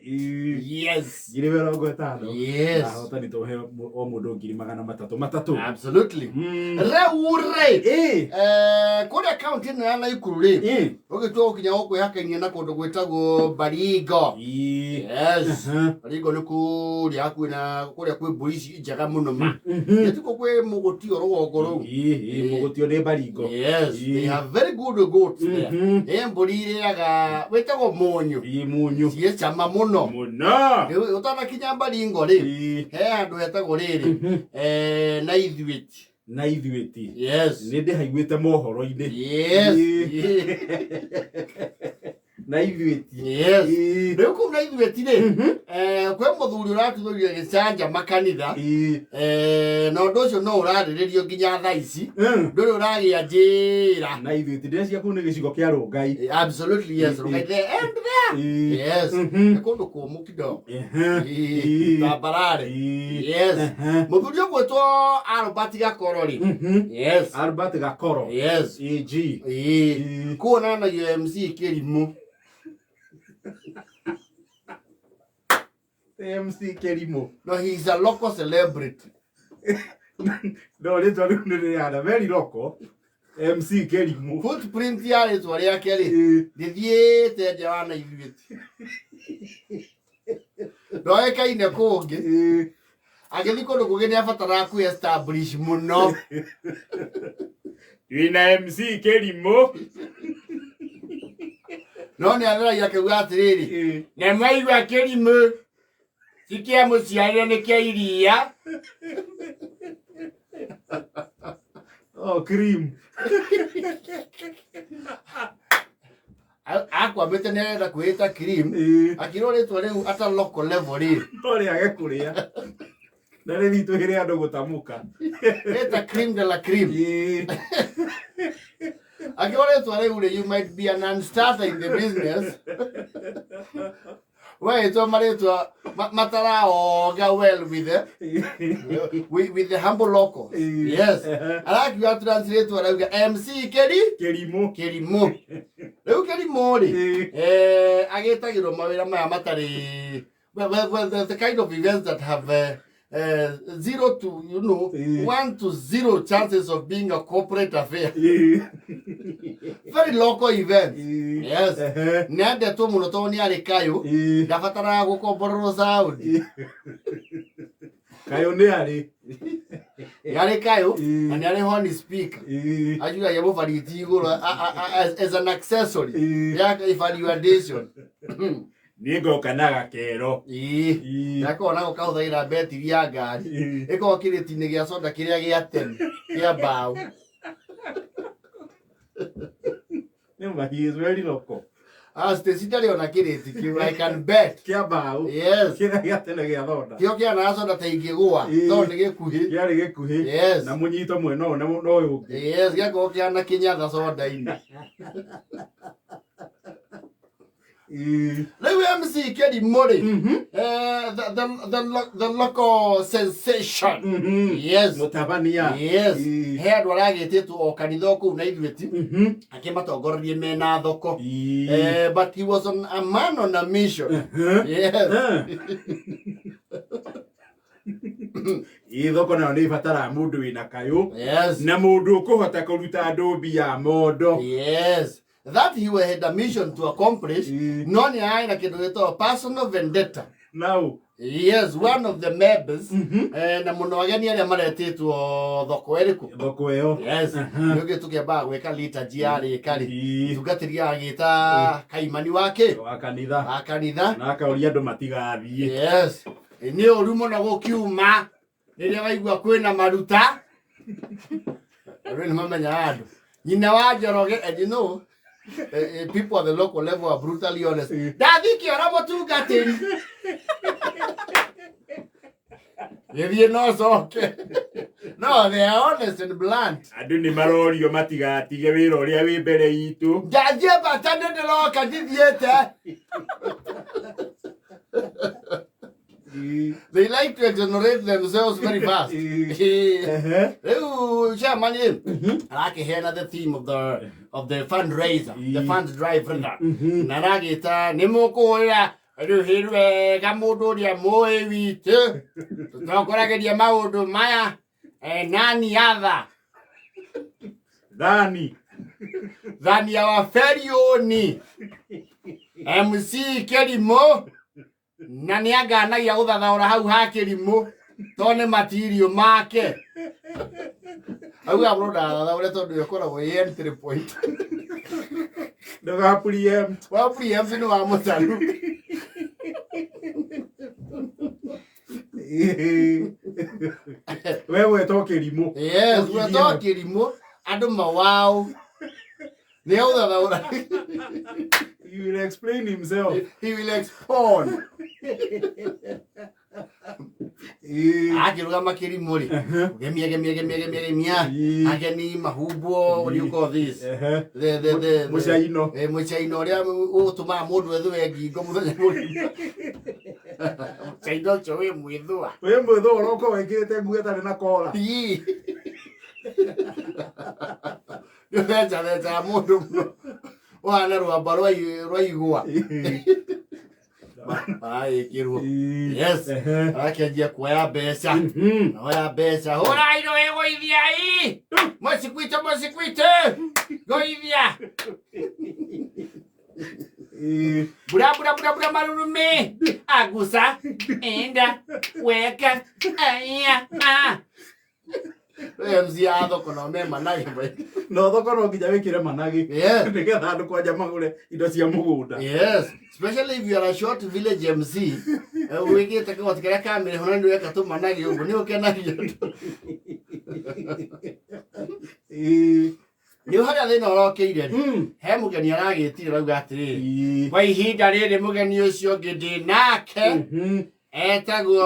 Yes. 50,000. Yes. Ahotani tũhe o mũndũ 300,000 matatũ. Absolutely. Rĩu rĩ, kũrĩa kaunti ĩno ya Naikuru rĩ, ũgĩtua gũkinya gũkũ ĩhakainie na kũndũ gwĩtagwo Baringo. Yes. Baringo nĩ kũrĩa hakuhĩ na kũrĩa kwĩ mbũri ici njega mũno ma. Gĩtukũ kwĩ mũgũtio rũgongo rũu. Mũgũtio nĩ Baringo. Yes, they have very good goats there. Nĩ mbũri irĩaga wĩtagwo mũnyũ. Mũnyũ. Ciĩ cama mũno. Mũno. Rĩu ũtanakinya Baringo rĩ, he handũ hetagwo rĩrĩ, Naithuĩti. Na ithuĩ ti. Yes. Nĩ ndĩhaiguĩte mohoro-inĩ. Yes. Na ithuĩ ti. Yes. Rĩu kũu Naithuĩti rĩ, kwĩ mũthuri ũratuthũrire gĩcanja makanitha. Na ũndũ ũcio no ũrarĩrĩrio nginya thaa ici. Ndũrĩ ũragĩa njĩra. Na ithuĩ ti, ndĩreciria kũu nĩ gĩcigo kĩa Rũngai. Absolutely, yes. Rũngai the end there. Yes. Nĩ kũndũ kũmũ kidogo. Tambarare. Yes. Mũthuri ũgwĩtwo Albert Gakoro rĩ. Yes. Albert Gakoro. Yes. AG. Kuonanagio MC Kĩrimũ. MC Kĩrimũ. No, he is a local celebrity. No rĩtwa rĩu nĩ rĩana very local. MC Kĩrimũ. Footprint ya rĩtwa rĩake rĩ, rĩthiĩte nja wa Naithuĩ. Ndoĩkaine kũngĩ. Agĩthiĩ kũndũ kũngĩ nĩ abataraga kwĩ establish mũno. Twĩna MC Kĩrimũ. No nĩ atheragia akauga atĩrĩrĩ, nĩ mwaigua kĩrimũ ti kĩa mũciarĩre nĩ kĩa iria. Oh, cream. Akwambĩte nĩ arenda kwĩĩta cream. Akĩrwo rĩtwa rĩu ata local level rĩ. No rĩage kũrĩa. Na rĩritũhĩre andũ gũtamũka. Ĩta cream de la cream. Akĩrwo rĩtwa rĩu rĩ, you might be an unstarter in the business. Wetwo marĩtwa mataraoga well with the humble local. Yes. Arakiuga translate arauga MC Keri Kĩrimũ. Kĩrimũ. Rĩu Kĩrimũ rĩ, agĩtagĩrwo mawĩra maya matarĩ well, the kind of events that have zero to 1 to 0 chances of being a corporate affair. Very local events. Yes. Nĩ andetwo mũno tondũ nĩ arĩ kayũ. Ndabataraga gũkomborerwo sound. Kayũ nĩ arĩ. Nĩ arĩ kayũ na nĩ arĩ horn speaker. Ajuragia mũbariti igũrũ as an accessory. Ya value addition. Niĩ ngoka na gakero. Gakoragwo nako kahũthagĩra betiri ya ngari. Ĩkoragwo kĩrĩti-inĩ gĩa soda kĩrĩa gĩa tene kĩa mbaũ. Nĩ ma, he is very local. Ah, Stacy ndarĩ ona kĩrĩti kĩu, I can bet. Kĩa mbaũ. Yes. Kĩrĩa gĩa tene gĩa thonda. Kĩo kĩana soda ta ingĩgũa, tondũ nĩ gĩkuhĩ. Kĩarĩ gĩkuhĩ. Yes. Na mũnyito mwena ũyũ na ũyũ ũngĩ. Yes, gĩakorwo kĩana kĩnyatha soda-inĩ. Rĩu MC Kĩrimũ rĩ, the local sensation. Yes. Mũtabania. Yes. He andũ aragĩtĩtwo o kanitha o kũu na ithuĩ ti akĩmatongorerie mena thoko. But he was on a man on a mission. Yes. Ĩ thoko nayo nĩ ĩbataraga mũndũ wĩna kayũ. Yes. Na mũndũ ũkũhota kũruta andũ mbia mondo. Yes. That he had a mission to accomplish. No nĩ arĩ na kĩndũ gĩtagwo personal vendetta. Now. Yes, one of the members. Na mũno ageni arĩa maretĩtwo thoko ĩrĩkũ? Thoko ĩyo. Yes. Nĩ ũngĩ tũkĩambaga gwĩka liturgy yarĩka rĩ. Mũtungatĩri agĩta kaimani wa kĩ? Wa kanitha. Wa kanitha. Na akaũria andũ matigathiĩ. Yes. Nĩ ũru mũno gũkiuma rĩrĩa waigua kwĩna maruta. Rĩu nĩ mamenyaga andũ. Nyina wa Njoroge, and you know, people at the local level are brutally honest. Ndathi kĩoro mũtungatĩri. Gĩthiĩ no coke. No, they are honest and blunt. Andũ nĩ marorio matigatige wĩra ũrĩa wĩ mbere itũ. Ndathiĩ bata nĩ ndĩroka ndithiĩte. They like to exonerate themselves very fast. Rĩu chairman rĩ, arakĩheana the theme of the fundraiser, the fund drive rather. Na aragĩta nĩ mũkũhũrĩra Rũhĩ rwega mũndũ ũrĩa mũĩ witũ tũtongoragĩria maũndũ maya, nani atha Thani. Thani ya waberioni MC Kĩrimũ, na nĩ anganagia gũthathaũra hau ha Kĩrimũ to nĩ matirio make. Auga mũndũ ndathathaũre tondũ ĩkoragwo ĩ entry point. Ndũga preempt. Wa preempt nĩ wa mũtaru. We wetwo Kĩrimũ. Yes, Ũkirie. wetwo Kĩrimũ, andũ mawaũ nĩ agũthathaũra. He will explain himself. He will expound. Akĩrũgama Kĩrimũ rĩ, gemia gemia gemia gemia gemia, ageni mahumbwo, what do you call this, the Mũcaino. Mũcaino ũrĩa ũtũmaga mũndũ ethũe ngingo mũthenya mũgima. Mũcaino ũcio wĩ mwĩthũa. Wĩ mwĩthũ ũroka wĩkĩrĩte nguo ĩtarĩ na kora. Ii. Nĩ ũthenjathenjaga mũndũ mũno ũhana rwamba rwa igwa maragĩkĩrwo. Yes, arakĩanjia kuoya mbeca, oya mbeca, hũra irũĩ, gũithiai mũciĩ gwitũ, mũciĩ gwitũ, gũithia mbura mbura mbura mbura, marurumĩ, aguca enda weka aya a MC a thoko no me managĩ. No thoko no nginya wĩkĩre managĩ. Yes. Nĩgetha andũ kwanja magũre indo cia mũgũnda. Yes, especially if you are a short village MC, wĩkĩte kĩgoti kĩrĩa ka mĩrĩho na nĩ weka tũmanagĩ ũguo nĩ ũkenagia andũ. Nĩ harĩa thĩna ũrokĩire rĩ, he mũgeni aragĩtire rauga atĩrĩrĩ, kwa ihinda rĩrĩ mũgeni ũcio ũngĩ ndĩ nake etagwo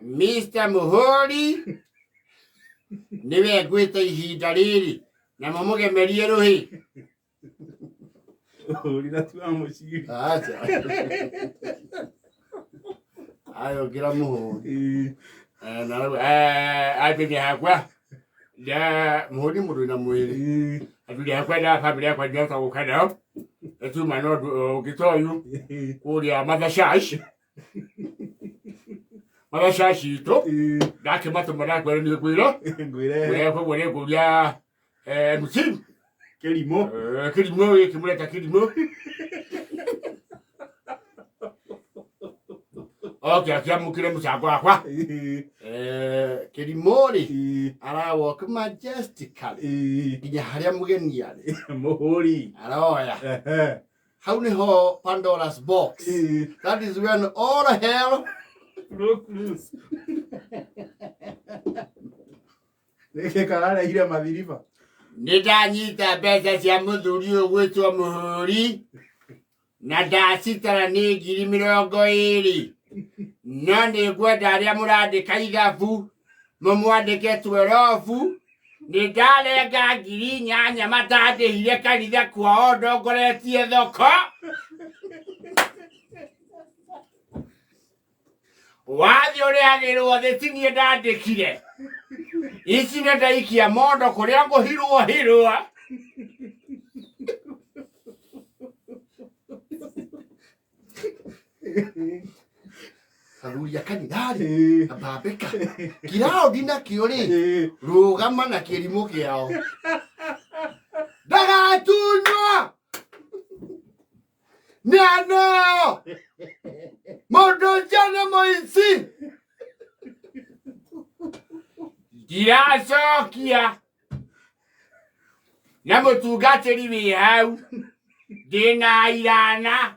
Mr. Mũhũri, nĩwe ngwĩte ihinda rĩrĩ na mũmũgemerie rũhĩ. Ũri na tu wa mũciri. Acha. Ayo ngira mũhũri. Na rĩu athuri akwa na mũhũri mũndũ wĩna mwĩrĩ. Athuri akwa na bamĩrĩ yakwa ndĩrahota gũka nao. Tuma no ũngĩ ta ũyũ kũrĩa Mother Church. Mother Church itũ ndakĩmatũma ndakwĩra nĩ ngwĩra. Ngwĩre. Ngwĩra koguo nĩ ngũria MC Kĩrimũ. Kĩrimũ gĩkĩ mũreta Kĩrimũ. Oke akĩamũkĩre mũcango wakwa. Kĩrimũ rĩ arawalk majestically nginya harĩa mũgeni arĩ. Mũhũri. Aroya hau nĩho Pandora's box. That is when all hell Broke loose. Gĩkĩ kararehire mathiriba. Nĩ ndanyita mbeca cia mũthuri ũyũ gwĩtwo Mũhũri na ndacitara nĩ 20,000, no nĩ ngwenda arĩa mũrandĩka ithabu mũmwandĩke 12. Nĩ ndarenga 8,000 matandĩhire kanitha kwao ndongoretie thoko. Wathiĩ ũrĩhagĩrwo thĩ, ti niĩ ndandĩkire ici, nĩ ndaikia mondo kũrĩa ngũhirwo hirwa. Athuri a kanitha-rĩ, ambambĩka kiraũndi nakĩo rĩ, rũgama na kĩrimũ kĩao ndagatunywo nĩ aneo mũndũ ũcio nĩ mũici. Ndiracokia na mũtungatĩri wĩ hau ndĩna airana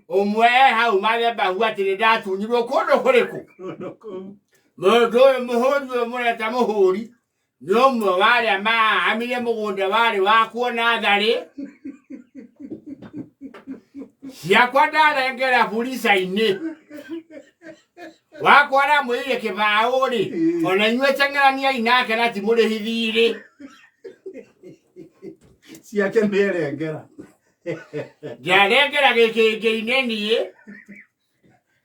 ũmwe e hau mathabahu atĩ nĩ ndatunyirwo kũndũ kũrĩkũ. Kũndũ kũu. Mũndũ ũyũ mũhũri ũyũ mũreta Mũhũri nĩ ũmwe wa arĩa mahamire mũgũnda warĩ wa kuona tharĩ ciakwa ndarengera burica-inĩ wakwa aramwĩrire kĩbaũ rĩ, ona inyuĩ teng'eraniai nake na ti mũrĩhi thirĩ. Ciake nĩ erengera. Ndiarengera gĩkĩngĩ-inĩ niĩ.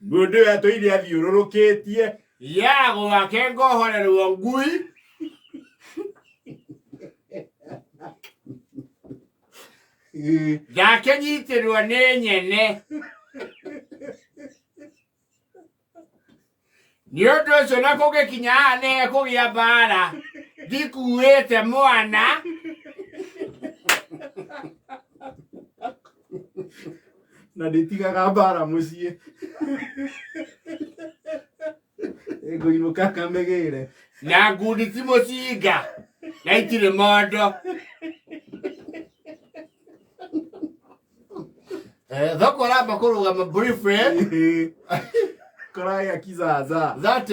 Mũndũ ũyũ atũire athiũrũrũkĩtie. Ya gwake ngohorerwo ngui. Ndakĩnyitĩrwo nĩ nyene. Nĩ ũndũ ũcio na kũgĩkinya haha nĩ kũgĩa mbara ndikuĩte mwana. Na ndĩtigaga mbara mũciĩ. Ngũinũka kamĩgĩre. Na ngundi ti mũcinga na itirĩ mondo. Thoko aramba kũrũgama briefly. Koraya kizaza. That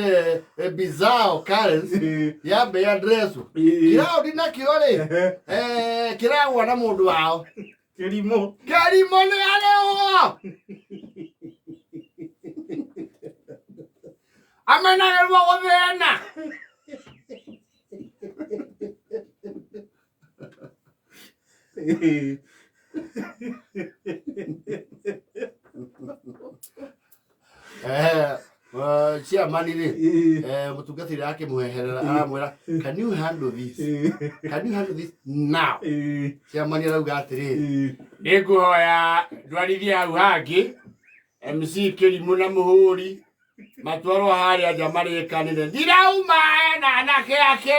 bizarre occurrence yambe ya dress kĩraũndi nakĩo rĩ, kĩragwa na mũndũ wao. Kĩrimũ. Kĩrimũ nĩ arĩũo amenagĩrwo gũthĩna. Chairman rĩ, mũtungatĩri akĩmweherera aramwĩra, "Can you handle this? Can you handle this now?" Chairman arauga atĩrĩrĩ, nĩngũhoya ndwarithie hau hangĩ MC Kĩrimũ na mũhũri matwarwo harĩa nja marĩkanĩre. Ndirauma na anake ake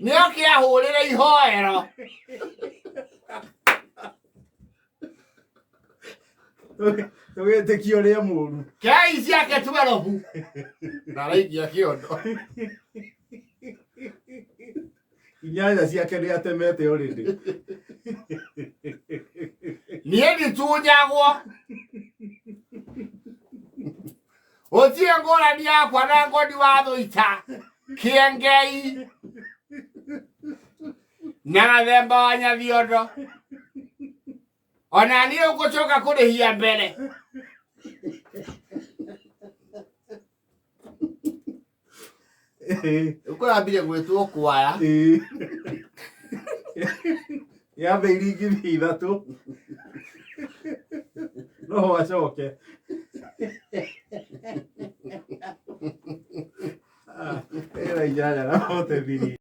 nĩoke ahũrĩre ihoero. Tũgĩtĩkia ũrĩa mũru. Kei ciake twerobu na araikia kĩondo. Inyanya ciake nĩ atemete already. Niĩ nditunyagwo, gũtirĩ ngũrani yakwa na ngoni wa thũita kĩengei na gathemba wa nyathiondo. Ona niĩ ũgũcoka kũrĩhia mbere. Ũkũrambire gwĩtwo kwaya. Yambe iringithia ithatũ no acoke. Ah, ĩra inyanya na 43.